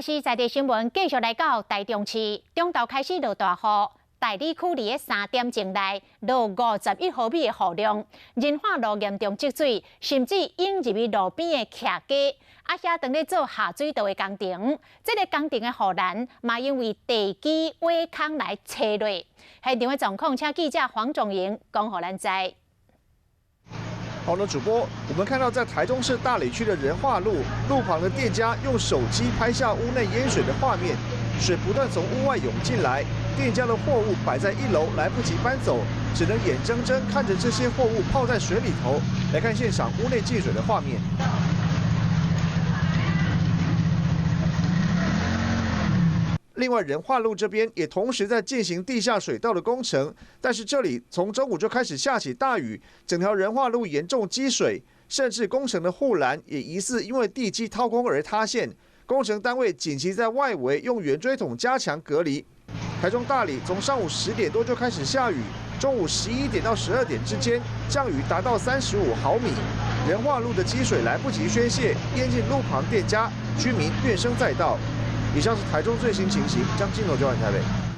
是在地新聞繼續來到台中市，中晝開始落大雨，大里區佇咧3點鐘內落51毫米的雨量，仁化路嚴重積水，甚至湧入去路邊的徛家。啊，遐當咧做下水道的工程，這个工程的護欄嘛因為地基挖空來切落。現場的狀況，請記者黃仲瑩講予咱知。好的，主播，我們看到在台中市大里區的仁化路路旁的店家用手機拍下屋內淹水的畫面，水不斷從屋外湧進來，店家的貨物擺在一樓來不及搬走，只能眼睜睜看着這些貨物泡在水裡頭。來看現場屋內進水的畫面。另外，仁化路這邊也同時在進行地下水道的工程，但是這裡從中午就開始下起大雨，整條仁化路嚴重積水，甚至工程的護欄也疑似因為地基掏空而塌陷。工程單位緊急在外圍用圓錐筒加強隔離。台中大里從上午10點多就開始下雨，中午11點到12點之間降雨達到35毫米，仁化路的積水來不及宣洩，淹進路旁店家，居民怨聲載道。以上是台中最新情形，將鏡頭交還台北。